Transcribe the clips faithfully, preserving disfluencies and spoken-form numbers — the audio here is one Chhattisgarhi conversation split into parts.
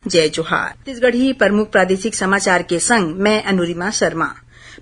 जय जोहार। छत्तीसगढ़ी प्रमुख प्रादेशिक समाचार के संग मैं अनुरिमा शर्मा।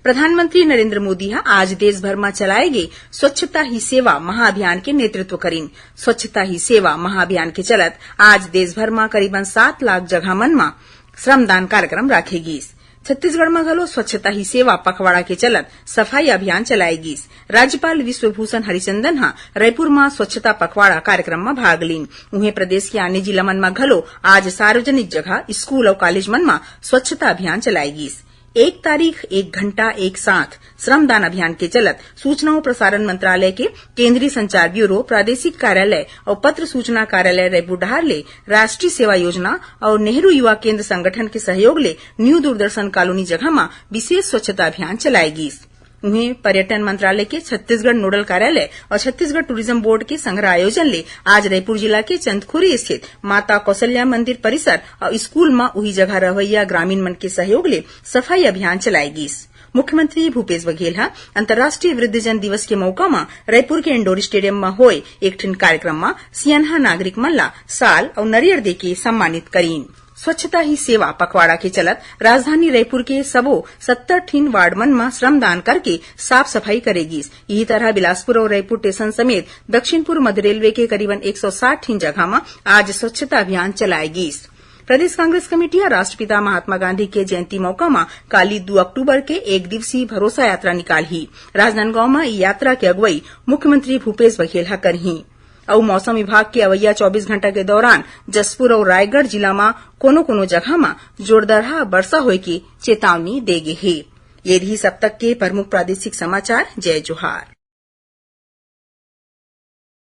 प्रधानमंत्री नरेंद्र मोदी ह आज देश भर म चलाए गे स्वच्छता ही सेवा महाअभियान के नेतृत्व करिन। स्वच्छता ही सेवा महाअभियान के चलत आज देश भर म करीबन सात लाख जगह मन म श्रमदान कार्यक्रम राखे गीस। छत्तीसगढ़ म घलो स्वच्छता ही सेवा पखवाड़ा के चलत सफाई अभियान चलाए गीस। राज्यपाल विश्वभूषण हरिचंदन ह रायपुर म स्वच्छता पखवाड़ा कार्यक्रम म भाग लीन। उहें, प्रदेश के आने जिला मन म घलो आज सार्वजनिक जगह, स्कूल अउ कॉलेज मन म स्वच्छता अभियान चलाए गीस। एक तारीख, एक घंटा, एक साथ श्रमदान अभियान के चलत सूचना अउ प्रसारण मंत्रालय के, केंद्रीय संचार ब्यूरो, प्रादेशिक कार्यालय अउ पत्र सूचना कार्यालय रायपुर डहार ले राष्ट्रीय सेवा योजना अउ नेहरू युवा केंद्र संगठन के सहयोग ले न्यू दूरदर्शन कॉलोनी जगह म विशेष स्वच्छता अभियान चलाए गीस। उहें, पर्यटन मंत्रालय के छत्तीसगढ़ नोडल कार्यालय अउ छत्तीसगढ़ टूरिज्म बोर्ड के संघरा आयोजन ले आज रायपुर जिला के चंदखुरी स्थित माता कौशल्या मंदिर परिसर अउ स्कूल म उही जगह रहवइया ग्रामीण मन के सहयोग ले सफाई अभियान चलाए गीस। मुख्यमंत्री भूपेश बघेल ह अंतर्राष्ट्रीय वृद्धजन दिवस के मौका म रायपुर के इंडोर स्टेडियम म होए एक ठिन कार्यक्रम म सियनहा नागरिक मन ला साल अउ नरियर देके सम्मानित करीन। स्वच्छता ही सेवा पखवाड़ा के चलत राजधानी रायपुर के सबो सत्तर ठिन वार्ड मन म श्रमदान करके साफ सफाई करे गीस। इही तरह बिलासपुर अउ रायपुर स्टेशन समेत दक्षिण पूर्व मध्य रेलवे के करीबन एक सौ साठ ठिन जगह म आज स्वच्छता अभियान चलाए गीस। प्रदेश कांग्रेस कमेटी ह राष्ट्रपिता महात्मा गांधी के जयंती मौका म काली दू अक्टूबर के एक दिवसीय भरोसा यात्रा निकालही। राजनांदगांव म ई यात्रा के अगुवई मुख्यमंत्री भूपेश बघेल ह करही। अउ मौसम विभाग के अवइया चौबीस घंटा के दौरान जशपुर अउ रायगढ़ जिला म कोनो-कोनो जगह म जोरदरहा बरसा होए के चेतावनी दे गे हे। ये रही अब तक के प्रमुख प्रादेशिक समाचार। जय जोहार।